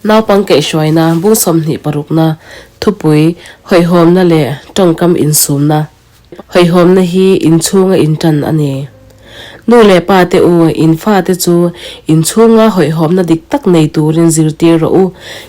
Naupang kaihhruaina bung 26 na thupui hawihhawmna leh tawngkam insumna. Hawihhawmna hi inchhunga intan a ni. Nu leh pa te u, in fate chu inchhunga hawihhawmna dik tak nei turin zirtir rawh u.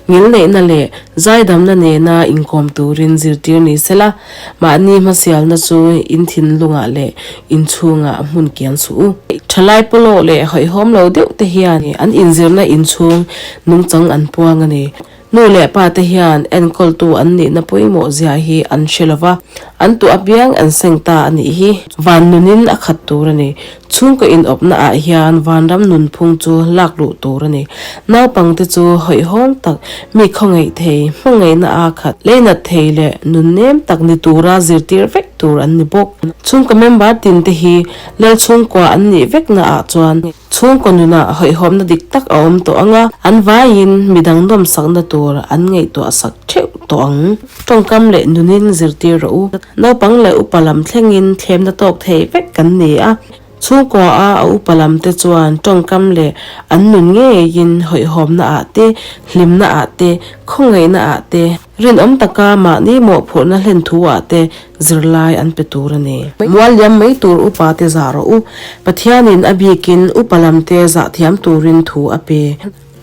Ngilneihna leh zaidamna nena inkawm turin zirtir ni sela, mahni hmasialna chu in thinlungah leh inchhungah hmun kian suh u. Thalai pawlawh leh hawihhawm lo deuh te hian an inzirna inchhung nungchang an puang a ni. Nu leh pa te hian enkawltu an nihna pawimawh zia hi an hre lo va, an tuah apiang an seng ta a nih hi. Van nunin a khat tur a ni. Chhungkaw inawpna ah hian vanram nunphung chu lak luh tur a ni. Naupangte chu hawihhawm tak, mi khawngaih thei, hmangaihna a khat, leinat thei leh nunnem tak ni tura zirtir vek tur an ni bawk. Chhungkaw member tin te hi Lal chhungkua an nih vekna ah chuan chhungkaw nunah hawihhawmna dik tak a awm tawh ang a, an vaiin midang nawmsakna tur an ngaihtuah sak theuh tawh ang. Tawngkam leh nunin zirtir rawh u. Naupang leh upa lam thlengin thlemna tawk thei vek kan ni a. Chhungkua a a upa lam te chuan tawngkam leh an nun ngeiin hawihhawmna ah te, hlimna ah te, khawngaihna ah te, Rinawm taka mahni mawhphurhna hlen thu ah te zirlai an pe tur a ni. Mual liam mai tur upa te zah rawh u. Pathianin a bikin upa lam te zah thiam turin thu a pe.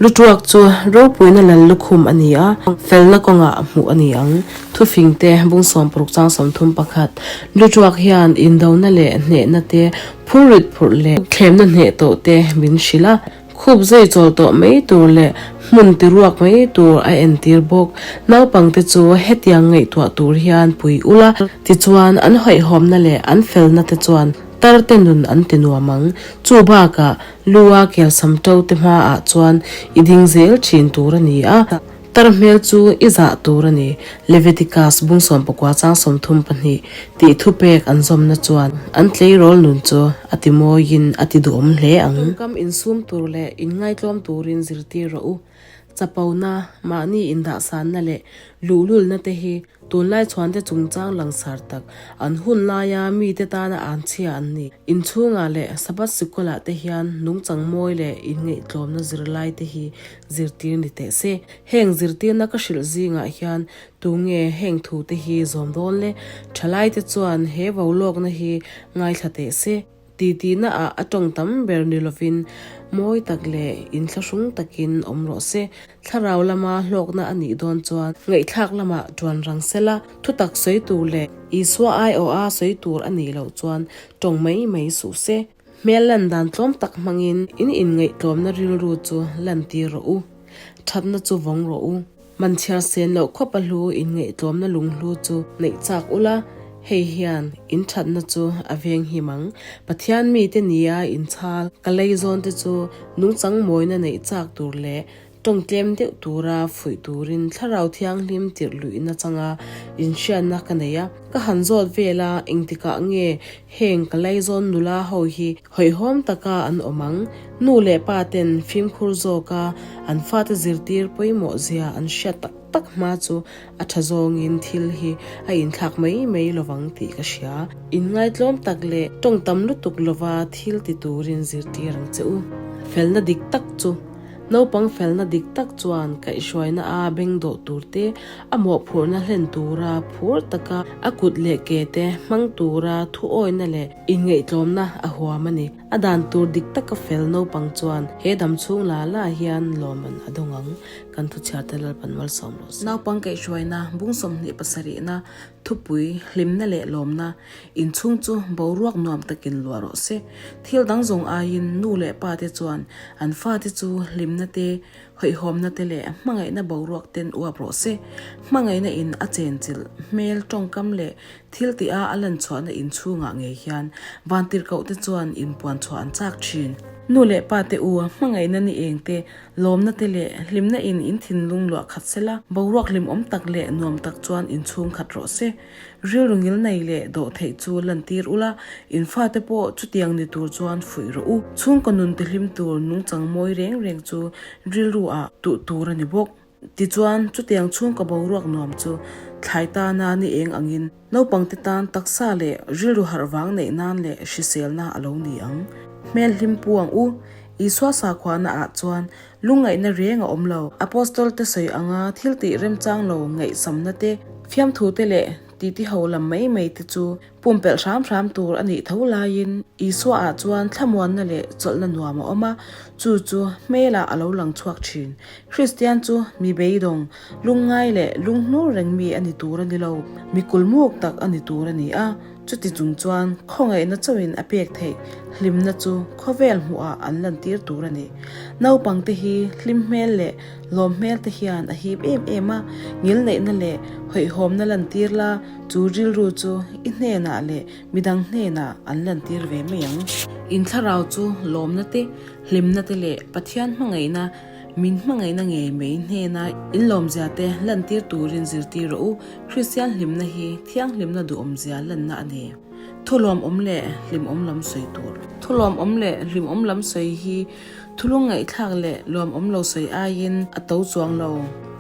Lutuak chu ropuina lal lukhum a ni a, felna kawngah hmuh a ni ang. Thufing te bung 60 chang 31. Lutuak hian indona leh hnehna te, phurrit phurh leh thlemna hneh tawh te min hrilh a. Khup zui chawl tawh mai tur leh hmun ti ruak mai tur a entir bawk. Naupangte chu hetiang ngaihtuah tur hian pui ula, tichuan an hawihhawmna leh an felna te chuan tarte nun an ti nuam ang. Chu bakah lu-a kelsam to te hmaah chuan i ding zel thin tur a ni a. Tar hmel chu i zah tur a ni. Leviticus bung 19 chang 32 tih thupek an zawmna chuan an tleirawl nun chu a ti mawiin a ti duhawm hle ang. Tawngkam insum tur leh inngaihtlawm turin zirtir rawh u. Chapona, mahni indahsanna leh luhlulna te hi Tunlai chhuante chungchang langsar tak an hun laia mite tana an chhia an ni. Inchhungah leh Sabbath sikulah te hian nungchang mawi leh inngaihtlawmna zirlai te hi zirtir ni teh se. Heng zirtirna ka hrilh zingah hian tunge heng thu te hi zawm dawn le? Thalaite chuan he volawkna hi ngaithla teh se. Titihna ah a tawng tam ber ni lovin mawi tak leh inthlahrung takin awm rawh se. Thlarau lama hlawkna a nih dawn chuan ngaihthlak lamah tuan rang sela, thutak sawi tur leh Isua aiawha sawi tur a nih loh chuan tawng mai mai suh se. Hmel lan dan tlawm tak hmangin in inngaihtlawmna rilru chu lantir rawh u. Thatna chu vawng rawh u. Man chhiar sen loh khawp a hlu inngaihtlawmna lunghlu chu neih chak ula, hei hian in thatna chu a veng him ang. Pathian mite nia inchhal ka lei zawn te chu nungchang mawina neih chak tur leh tawng tlem deuh tura fuih turin thlarau thianghlim tirh luihna changa inhriatna ka nei a. Ka han zawt vel a, engtikah nge heng ka lei zawn nula ho hi Hawihhawm taka an awm ang. Nu leh pa ten fimkhur zawka an fate zirtir pawimawh zia an hriat tak tak hma chu a tha zawngin thil hi a inthlak mai mai lovang tih ka hria. Inngaitlawm tak leh tawng tam lutuk lova thil ti turin zirtir ang che u. Felna dik tak chu. Naupang felna dik tak chuan kaihhruaina a beng dawh tur te, a mawhphurhna hlen tura phur taka a kut leh ke te hmang tura thuawina leh Inngaihtlawmna a huam a ni. A dan tur dik taka fel naupang chuan he dam chhung la la hian lawmman a dawng ang. Kan thuchhiarte Lalpan malsawm rawh se. Naupang kaihhruaina, bung 27na, thupui, hlimna leh lawmna, inchhung chu boruak nuam takin luah rawh se. Thil dang zawng aiin nu leh pa te chuan an fate chu hlimna te, hawihhawmna te leh hmangaihna boruak ten uap rawh se. Hmangaihna in a chenchilh, hmel, tawngkam leh Thil tih a a lan chhuahna inchhungah ngei hian vantirhkohte chuan inpuan chhuah an chak thin. Nu leh pa te u, hmangaihna ni eng te, lawmna te leh hlimna in in thinlung luah khat sela, boruak hlimawm tak leh nuam tak chuan inchhung khat rawh se. Rilru ngilnei leh dawh theih chu lantir ula, in fate pawh chutiang ni tur chuan fuih rawh u. Chhungkaw nun tihlim tur nungchang mawi reng reng chu rilru ah tuh tur a ni bawk. Tichuan, chutiang chhungkaw boruak nuam chu thlai tana ni eng angin naupangte tan taksa leh rilru harh vang neih nan leh hriselna a lo ni ang. Hmel hlim pu ang u. Isua sakhuana ah chuan lungngaihna reng a awm lo. Apostol te sawi anga thil tih remchang lo ngaihsamna te, fiamthu te leh titi ho lam mai mai te chu pumpelh hram hram tur a nih tho laiin Isua ah chuan thlamuanna leh chawlhna nuam a awm a, chu chu hmelah a lo lang chhuak thin. Kristian chu mi beidawng, lungngai leh lunghnur reng mi a ni tur a ni lo, mi kulmuk tak a ni tur a ni a. Chuti chung chuan khawngaihna chauhin a pek theih hlimna chu khawvel hmuhah an lantir tur a ni. Naupangte hi hlim hmel leh lawm hmel te hian a hip em em a, ngilneihna leh hawihhawmna lantir la chu rilru chu i hnenah leh midang hnenah an lantir ve mai ang. In thlarau chu lawmna te, hlimna te leh Pathian hmangaihna min hmangaihna ngei mai hnena inlawmzia te lantir turin zirtir rawh u. Kristian hlimna hi thianghlimna duhawmzia lanna a ni. Thulawmawm leh hlimawm lam sawi tur. Thulawmawm leh hlimawm lam sawi hi thulung ngaihthlak leh lawmawm lo sawi aiin a to chuang lo.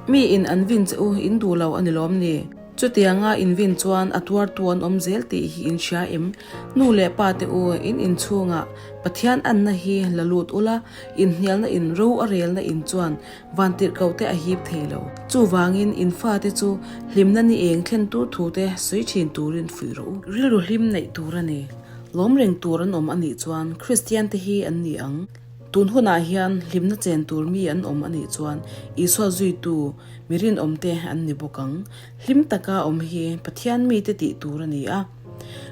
Mi in an vin che u in duh lo a ni lawm ni? Chutianga in vin chuan a tuartu an awm zel tih hi in hria em? Nu leh pa te u in inchhungah Pathian anna hi la lut ula, inhnialna in ro a relna in chuan Vantirhkohte a hip thei lo. Chuvangin in fate chu hlimna ni eng thlentu thute sawi thin turin fuih rawh u. Rilru hlim neih tur a ni. Lawm reng tur an awm a nih chuan Kristiante hi an ni ang. Tun hunah hian hlimna chen tur mi an awm a nih chuan Isua zuitu mi rinawmte an ni bawk ang. Hlim taka awm hi Pathian mite tih tur a ni a.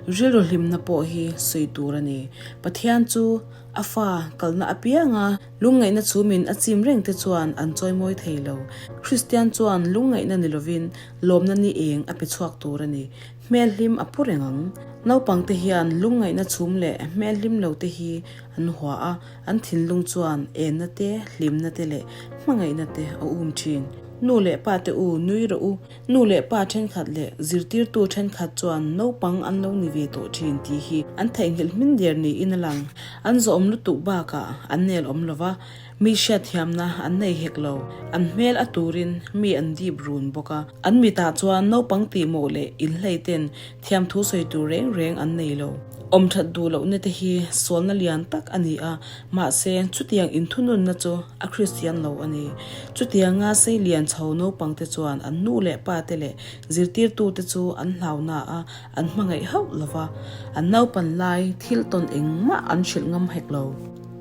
Rilru hlimna pawh hi sawi tur a ni. Pathian chu a fa kalna apianga Lungngaihna chhumin a chim reng te chuan an chawimawi thei lo. Kristian chuan lungngaihna ni lovin lawmna ni eng a pe chhuak tur a ni. Hmel hlim a pu reng ang. Naupangte hian lungngaihna chhum leh hmel hlim lo te hi an hua a, an thinlung chuan enna te, hlimna te leh hmangaihna te a um thin. Nu leh pa te u nui rawh u. Nu leh pa thenkhat leh zirtirtu thenkhat chuan naupang an lo ni ve tawh thin tih hi an theihnghilh hmin der niin a lang. An zawhawm lutuk bakah an nel awm lo va, mi hriatthiamna an nei hek lo. An hmel a turin mi an dip run bawk a. An mitah chuan naupang tihmawh leh inhlei ten thiamthu sawi tur reng reng an nei lo. Awm that duh lohna te hi sualna lian tak a ni a, mahse chutiang inthununna chu a Kristian lo a ni. Chutianga sei lian chho naupangte chuan an nu leh pa te leh zirtirtute chu an hlauna a, an hmangaih hauh lo va, an naupan lai thil tawn engmah an hrilh ngam hek lo.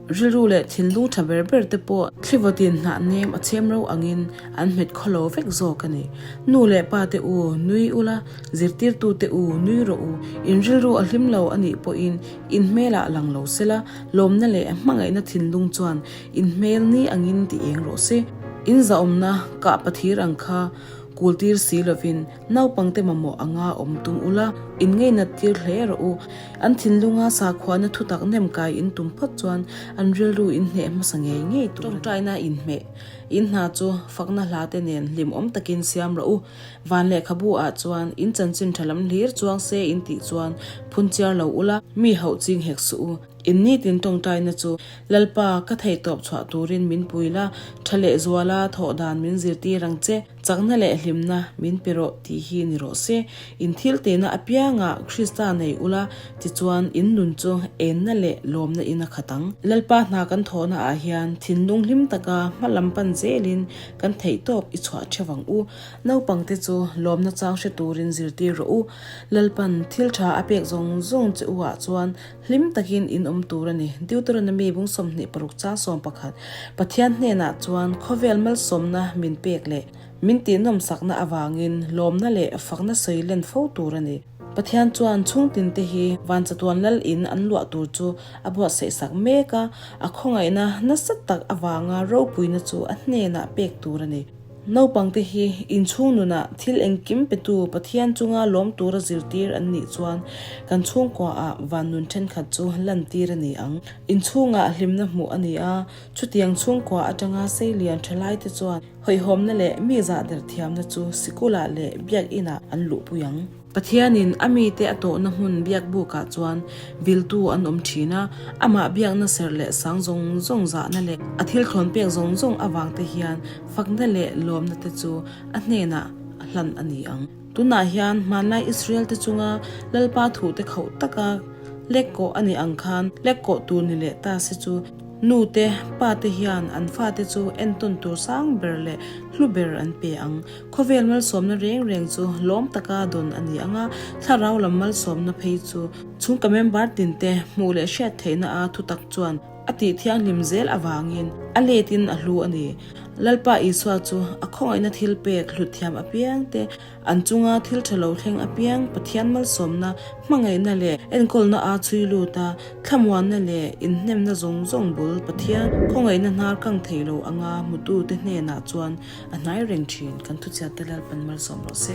Rilru leh thinlung tha ber ber te pawh thlivawtin hnah nem a chhem ro angin an hmet khawlo vek zawk a ni. Nu leh pa te u nui ula, zirtirtute u nui rawh u, in rilru a hlim lo a nih pawhin in hmelah lang lo sela, lawmna leh hmangaihna thinlung chuan in hmel ni angin ti eng rawh se. In zahawmna kah pathir ang kha kultir si lovin Naupangte mamawh anga awm tum ula, in ngeinat tir hle rawh u. An thinlunga sakhuana thutak nem kai in tum phawt chuan an rilru in hneh hmasa ngei ngei tur a ni. Tawngtaina in hmeh in hna chu fakna hla te nen hlimawm takin siam rawh u. Van lehkhabu ah chuan in chanchin tha lam hlir chuang se in tih chuan phun chiar lo ula, mi hauh ching hek suh u. In nitin tawngtaina chu Lalpa ka theihtawp chhuah turin min pui la, tha leh zuala thawh dan min zirtir ang che. Chakna leh hlimna min pe rawh tih hi ni rawh se. In thil tehna apiangah Krista nei ula, tichuan in nun chu enna leh lawmna in a khat ang. Lalpa hna kan thawhna ah hian thinlung hlim taka hma lam pan zelin kan theih tawp i chhuah theuh ang u. Naupangte chu lawmna chang hre turin zirtir rawh u. Lalpan thil tha a pek zawng zawng che u ah chuan Hlim takin in awm tur a ni. Deuteronomy bung 26 chang 11, Pathian hnenah chuan khawvel malsawmna min pek leh min tihnawmsakna avangin lawmna leh fakna sawi len fo tur a ni. Pathian chuan chhungtinte hi van chatuan lal in an luah tur chu a buatsaihsak mek a, a khawngaihna nasa tak avanga ropuina chu a hnenah pek tur a ni. Naupangte hi inchhung nunah thil engkim petu Pathian chunga lawm tura zirtir an nih chuan kan chhungkuaah van nun thenkhat chu lantir a ni ang. Inchhungah hlimna hmuh a ni a, chutiang chhungkua atanga seilian thalaite chuan hawihhawmna leh mi zahder thiamna chu sikulah leh biakinah an luhpui ang. Pathianin a mite a tawhna hmun biak bukah chuan viltu an awm thin a, amah biakna serh leh sang zawng zawng zahna leh a thil thlawn pek zawng zawng avangte hian fakna leh lawmna te chu a hnenah hlan a ni ang. Tunah hian hmanlai Israel te chunga Lalpa thute khauh taka lek kawh a nih ang khan lek kawh tur ni leh ta se chu. Nu te, pa te hian an fate chu entawn tur sang ber leh hlu ber an pe ang. Khawvel malsawmna reng reng chu lawm taka dawn a ni ang a, thlarau lam malsawmna phei chu chhungka member tinte hmuh leh hriat theihna a thutak chuan a tih thianghlim zel avangin a letin a hlu a ni. Lalpa Isua chu a khawngaihna thilpek hlut thiam apiang te An chunga thil tha lo thleng apiang Pathian malsawmna, hmangaihna leh enkawlna a chhui lut a, thlamuanna leh inhnemna zawng zawng bul Pathian khawngaihna hnar kang thei lo anga hmutute hnenah chuan a hnai reng thin. Kan thuchhiatte Lalpan malsawm rawh se.